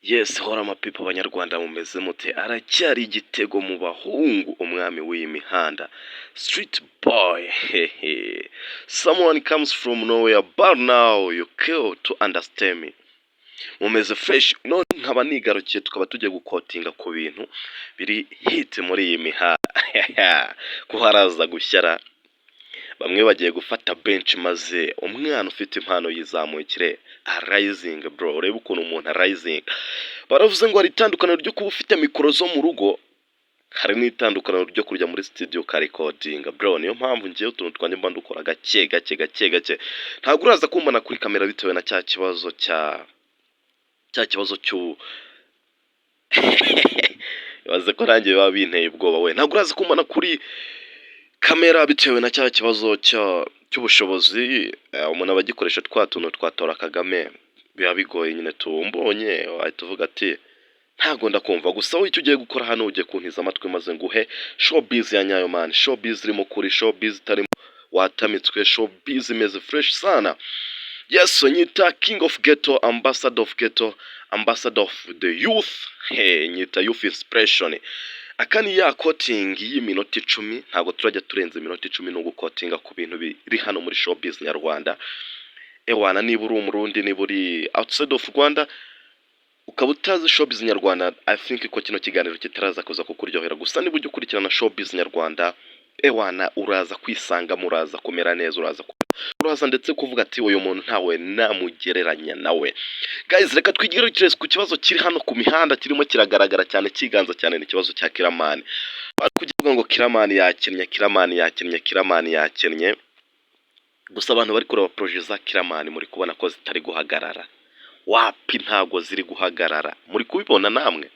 Yes, hora amapipo, abanyarwanda mumeze mute? Aracyari igitego mu bahungu, umwami w'iyi mihanda, street boy, hehe. Someone comes from nowhere, but now you kill to understand me. Mumeze fresh? None nkaba nigarukiye, tukaba tugiye guquotinga ku bintu biri hit muri iyi mihanda, ko haraza gushyara. Bamwe bagiye gufata bench, maze umwana ufite impano yizamukire, arising bro. Urebe ukuntu umuntu arising. Baravuze ngo hari itandukaniro ryo kuba ufite mikoro zo mu rugo, hari n'itandukaniro ryo kujya muri studio ukarecordinga, bro. Niyo mpamvu ngewe utuntu twanjye mba ndukora gake gake gake gake. Ntabwo uraza kumbona kuri kamera bitewe na cya kibazo cy'u ibaze ko nanjye biba binteye ubwoba we. Ntabwo uraza kumbona kuri kamera bitewe na cya kibazo cy'ubushobozi. Umuntu aba agikoresha twa tuntu twatora Kagame, biba bigoye nyine. Tumbonye wahita uvuga ati ntabwo ndakumva. Gusa wowe icyo ugiye gukora hano, ugiye kuntiza amatwi maze nguhe showbiz ya nyayo man, showbiz irimo kuri, showbiz itarimo watamitswe, showbiz imeze fresh sana. Yes, nyita king of ghetto, ambassador of ghetto, ambassador of the youth. Hey, nyita youth inspiration. Aka ni ya quoting y'iminota 10, ntabwo turajya turenza iminota 10, ni uguquotinga ku bintu biri hano muri showbiz nyarwanda. Ewana, niba uri Umurundi, niba uri outside of Rwanda, ukaba utazi showbiz nyarwanda, I think ko kino kiganiro kitaraza kuza kukuryohera. Gusa niba ujya ukurikirana showbiz nyarwanda, ewana, uraza kwisangamo, uraza kumera neza, uraza ndetse kuvuga ati uyu muntu ntawe namugereranya nawe. Guys, reka twigarukire ku kibazo kiri hano ku mihanda, kirimo kiragaragara cyane, kiganza cyane, ni ikibazo cya Killaman. Bari kuvuga ngo Killaman yakennye, Killaman yakennye, Killaman yakennye. Gusa abantu bari kureba projet za Killaman, muri kubona ko zitari guhagarara. Wapi, ntago ziri guhagarara, muri kubibona namwe.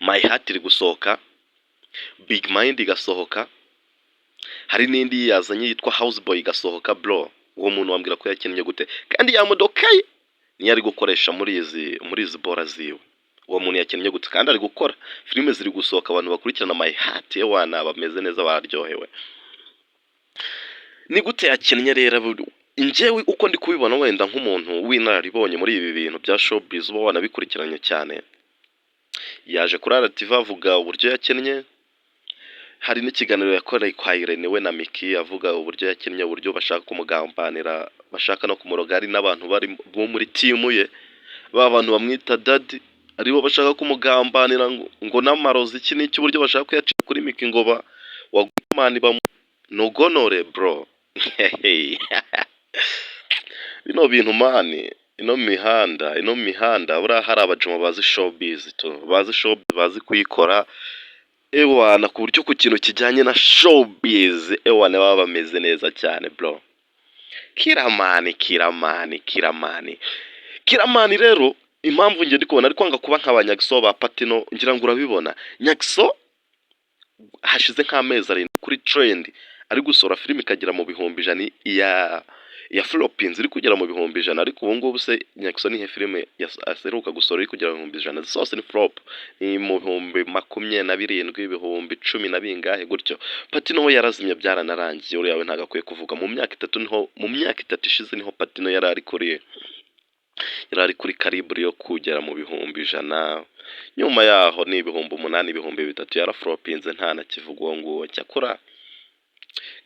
My Heart iri gusohoka, Big Mind igasohoka, hari n'indi yazanye yitwa House Boy igasohoka. Bro, uwo muntu wambwira ko yakinnye gute kandi ya modoka ye niyo ari gukoresha muri izi bora ziwe? Uwo muntu yakinnye gute kandi ari gukora filime ziri gusohoka? Abantu bakurikirana My Heart, wana, bameze neza, baryohewe. Ni gute yakinnye rero? Njyewe uko ndi kubibona, wenda nk'umuntu w'inararibonye muri ibi bintu bya showbiz, uba wanabikurikiranye cyane, yaje kuri RTV avuga uburyo yakennye. Hari n'ikiganiro yakoreye kwa Irene, we na Miki, avuga uburyo yakennye, uburyo bashaka kumugambanira, bashaka no kumuroga. Hari n'abantu bari bo muri team ye, ba bantu bamwita daddy, aribo bashaka kumugambanira ngo n'amarozi, iki n'iki, uburyo bashaka kuyacika kuri Miki ngo ba wagumani bamunogonore. Bro, bino bintu man, ino mihanda buriya hari abajama bazi showbiz tu, bazi showbiz, bazi kuyikora, ewana, ku buryo ku kintu kijyanye na showbiz, ewana, baba bameze neza cyane, bro. Killaman, Killaman, Killaman, Killaman rero, impamvu njye ndi kubona ari kwanga kuba nka ba Nyaxo, ba Patino, ngira ngo urabibona. Nyaxo hashize nk'amezi 7 kuri trend, ari gusohora filime ikagera mu 100,000, iya flopinze iri kugera mu 100,000. Ariko ubu ngubu se Nyaxo nihe filime aseruka gusohora iri kugera mu 100,000? Zose ni flop, ni mu 27,000, ibihumbi cumi na bingahe gutyo. Patino we yarazimye, byaranarangiye, uriya we ntabwo akwiye kuvuga. Mu myaka 3 niho, mu myaka 3 ishize niho Patino yari ari kuri calibre yo kugera mu 100,000. Nyuma yaho ni 8,000, 3,000, yaraflopinze, nta na kivuga uwo nguwo. Cyakora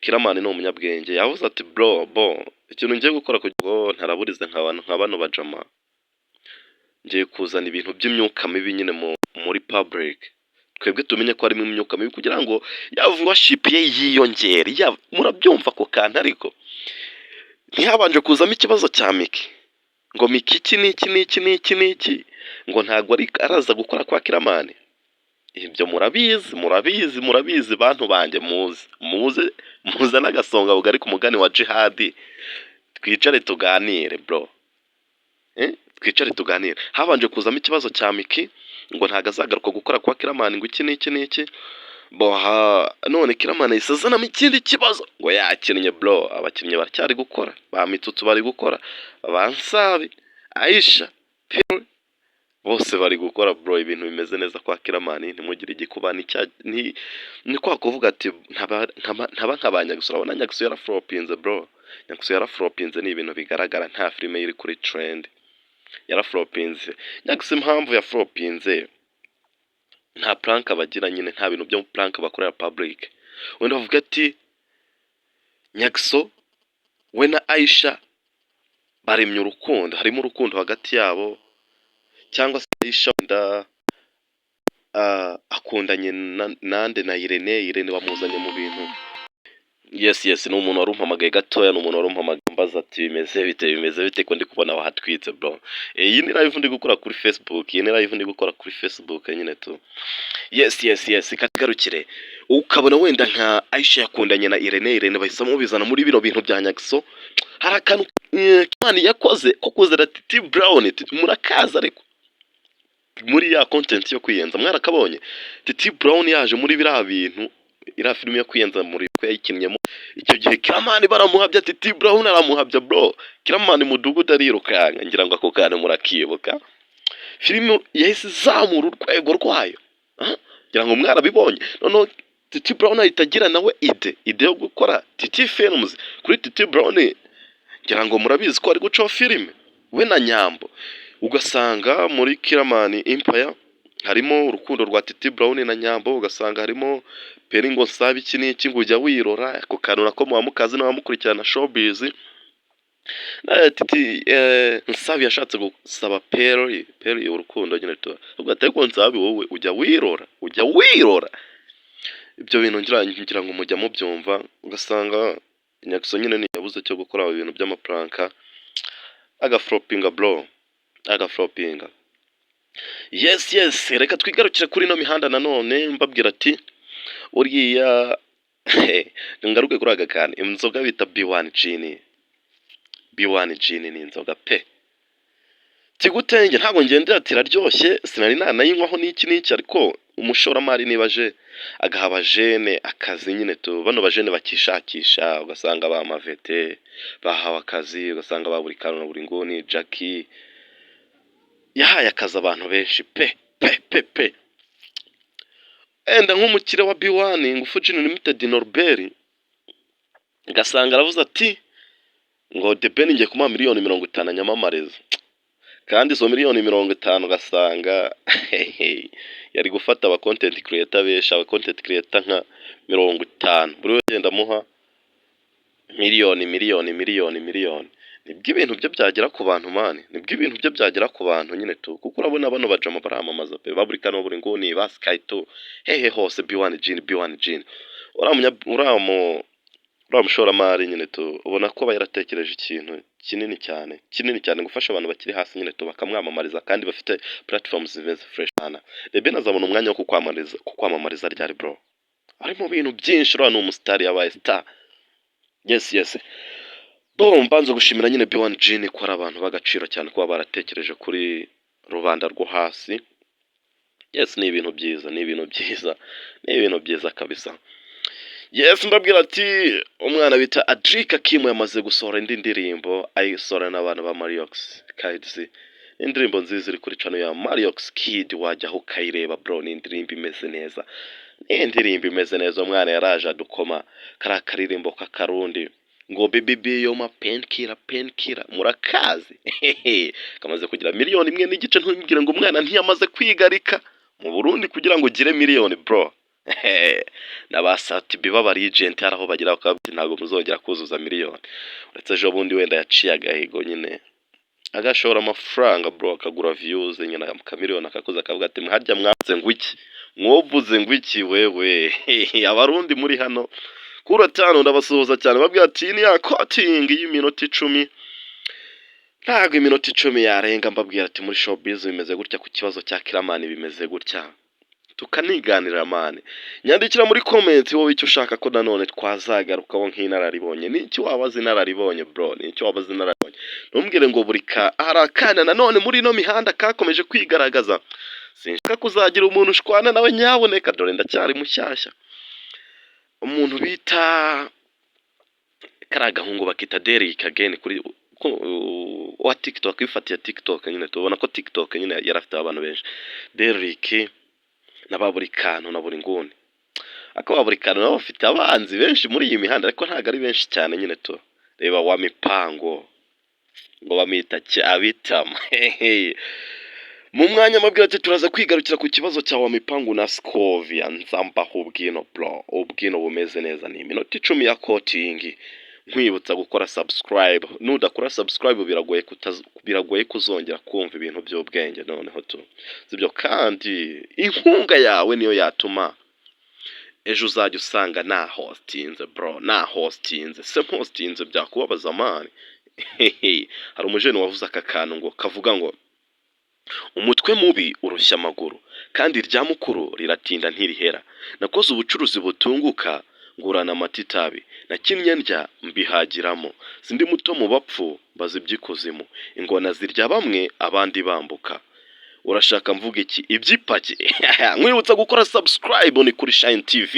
Killaman ni umunyabwenge, yavuze ati bro, bo ikintu ngiye gukora kugira ngo ntaraburize nka bano bajama, ngiye kuzana ibintu by'imyuka mibi nyine muri public, twebwe tumenye ko harimo imyuka mibi kugira ngo ya viewership ye yiyongere. Murabyumva ako kantu? Ariko ntihabanje kuzamo ikibazo cya Miki, ngo Miki iki n'iki n'iki n'iki n'iki, ngo ntabwo ari araza gukora kwa Killaman. Ibyo murabizi, murabizi, murabizi bantu banjye. Muze, muze, muze n'agasonga bugari ku mugani wa Jihadi, twicare tuganire, bro. Twicare tuganire. Habanje kuzamo ikibazo cya Miki, ngo ntabwo azagaruka gukora kwa Killaman, ngo iki n'iki n'iki. Boha none Killaman yahise azanamo ikindi kibazo ngo yakinnye. Bro, abakinnyi baracyari gukora, ba Mitsutsu bari gukora, ba Nsabi, Aisha, bose bari gukora, bro. Ibintu bimeze neza kwa Killaman, ntimugire igikuba. Ni kwa kuvuga ati ntaba nka ba Nyaxo. Urabona Nyaxo yaraflopinze, bro. Nyaxo yaraflopinze, ni ibintu bigaragara, nta filime iri kuri trend. Yaraflopinze. Nyaxo impamvu yaflopinze, nta prank bagira nyine, nta bintu byo prank bakorera public. Wenda bavuga ati Nyaxo we na Aisha baremye urukundo, harimo urukundo hagati yabo, cyangwa se Aisha wenda akundanye nande, na Irene. Irene bamuzanye mu bintu. Yes, ni umuntu wari umpamagaye gatoya, ni umuntu wari umpamagaye ambaza ati: "Bimeze bite, bimeze bite, ko ndi kubona wahatwitse, bro?" Iyi ni live ndi gukora kuri Facebook, iyi ni live ndi gukora kuri Facebook nyine tu. Yes, katugarukire. Ukabona wenda nka Aisha yakundanye na Irene, Irene bahise bamubizana muri bino bintu bya Nyaxo. Hari akantu Kimani yakoze ko kuzana Titi Brown, murakaza, ariko muri ya content yo kwiyenza mwarakabonye. Titi Brown yaje muri biriya bintu, iriya filime yo kwiyenza, muri ko yayikinnyemo icyo gihe. Kiramani baramuhabya, Titi Brown aramuhabya, bro. Kiramani mudugudu arirukanka, ngira ngo ako kantu murakibuka. Filime yahise izamura urwego rwayo. Ah, ngira ngo mwarabibonye. Noneho Titi Brown ahita agira nawe idée yo gukora Titi Films. Kuri Titi Brown, ngira ngo murabizi ko ari gucaho filime we na Nyambo. Ugasanga muri Kiramani Empire harimo urukundo rwa Titi Brown na Nyambo, ugasanga harimo Peri ngo nsabe iki n'iki, ngo ujya wirora. Ako kantu nako muba mukazi n'abamukurikirana showbiz. Titi Nsabi yashatse gusaba Peri, Peri urukundo nyine tu, ubwo ati: "Ariko Nsabi, wowe ujya wirora, ujya wirora?" Ibyo bintu ngira ngo mujya mubyumva. Ugasanga Nyaxo nyine ntiyabuze cyo gukora ibintu by'amaprank, agaflopinga, bro, agaflopinga. Yes, reka twigarukire kuri ino mihanda nanone. Mbabwira ati uriya, ngaruke kuri aka kantu, inzoga bita B1 Gin. B1 Gin ni inzoga pe. Tigutenge ntabwo ngendera ati iraryoshye, sinari nanayinywaho n'iki n'iki, ariko umushoramari niba aje agaha abajene akazi nyine tu, bano bajene bakishakisha, ugasanga ba Mavete bahawe akazi, ugasanga ba buri kantu na buri nguni, Jackie yahaye akazi abantu benshi pe pe pe pe. Wenda nk'umukire wa B1 Ngufu Gin Limited, Norbert, ugasanga aravuze ati ngo The Ben ngiye kumuha miliyoni 50 anyamamariza, kandi izo miliyoni 50 ugasanga yari gufata aba content creator benshi, aba content creator nka 50, buri wese agenda amuha miliyoni, miliyoni, miliyoni, miliyoni. Nibwo ibintu bye byagera ku bantu, man, nibwo ibintu bye byagera ku bantu nyine tu, kuko urabona bano bajama baramamaza pe, ba buri kantu, buri nguni, ba Sky 2, hehe hose B1 Gin, B1 Gin. Uriya mushoramari nyine tu, ubona ko aba yaratekereje ikintu kinini cyane, kinini cyane, gufasha abantu bakiri hasi nyine tu, bakamwamamariza kandi bafite platforms zimeze fresh sana. The Ben azabona umwanya wo kukwamamariza ryari, bro? Ari mu bintu byinshi, uriya ni umusitari, yabaye star. Yes. Bo mbanza gushimira nyine B1 Gin ko ari abantu b'agaciro cyane kuba baratekereje kuri rubanda rwo hasi. Yes, ni ibintu byiza, ni ibintu byiza, ni ibintu byiza kabisa. Yes, mbabwira ati umwana bita Adrika Kim yamaze gusohora indi ndirimbo, ayisohora n'abana ba Mariox Kids. Indirimbo nziza iri kuri channel ya Mariox Kid, wajyaho ukayireba, bro. Ni indirimbo imeze neza, ni indirimbo imeze neza. Umwana yaraje adukoma kariya karirimbo k'Akarundi ngo "Baby yo ma painkiller, painkiller", murakazi. Kamaze kugira miliyoni 1.5. Ntumbwire ngo umwana ntiyamaze kwigarika mu Burundi kugira ngo ugire miliyoni, bro. Na ba Sat-B b'aba legend hari aho bagira bakavuga ntabwo muzongera kuzuza miliyoni, uretse ejo bundi wenda yaciye agahigo nyine, agashora amafaranga, bro, akagura views nyine, akamiliyoni akakoza, akavuga ati: "Harya mwavuze ngo iki, mwovuze ngo iki?" Wewe Abarundi muri hano kuri atanu ndabasuhuza cyane, babwira ati ni ya kotingi y'iminota 10, ntabwo iminota 10 yarenga. Mbabwira ati muri showbiz bimeze gutya, ku kibazo cya Kiramani bimeze gutya, tukaniganirira, man. Nyandikira muri comment wowe icyo ushaka ko nanone twazagarukaho nk'inararibonye. N'icyo wabaza inararibonye, bro, n'icyo wabaza inararibonye. Ntumbwire ngo buri ka hari akana nanone muri ino mihanda kakomeje kwigaragaza. Sinshaka kuzagira umuntu ushwana nawe, nyaboneka, dore ndacyari mushyashya. Umuntu bita kariya gahungu bakita Derrick again kuri wa TikTok, wifatiye TikTok nyine, tubona ko TikTok nyine yari afite abantu benshi. Derrick na ba buri kantu na buri nguni, ariko ba buri kantu nabo bafite abanzi benshi muri iyi mihanda, ariko ntabwo ari benshi cyane nyine tu. Reba wa mipango. Ngo bamwita Cyabitama. Mu mwanya amabwira ati turaza kwigarukira ku kibazo cya Wamipangu na Scovia. Nzambaho ubwino bro, ubwino bumeze neza. Ni iminota 10 ya kotingi. Nkwibutsa gukora subscribe. Nudakora subscribe biragoye kuzongera kumva ibintu by'ubwenge. Noneho tu sibyo, kandi inkunga yawe niyo yatuma ejo uzajya usanga na hostinze bro, na hostinze se hostinze byakubabaza man. Hari umujene wavuze aka kantu ngo kavuga ngo umutwe mubi urushya amaguru, kandi irya mukuru riratinda ntirihera. Nakoze ubucuruzi butunguka, ngurana amata itabi, nakinnye ndya mbihagiramo, sindi muto mu bapfu mbaza iby'ikuzimu, ingona zirya bamwe abandi bambuka. Urashaka mvuga iki? Iby'ipaki. Nkwibutsa gukora subscribe, ni kuri Shine TV.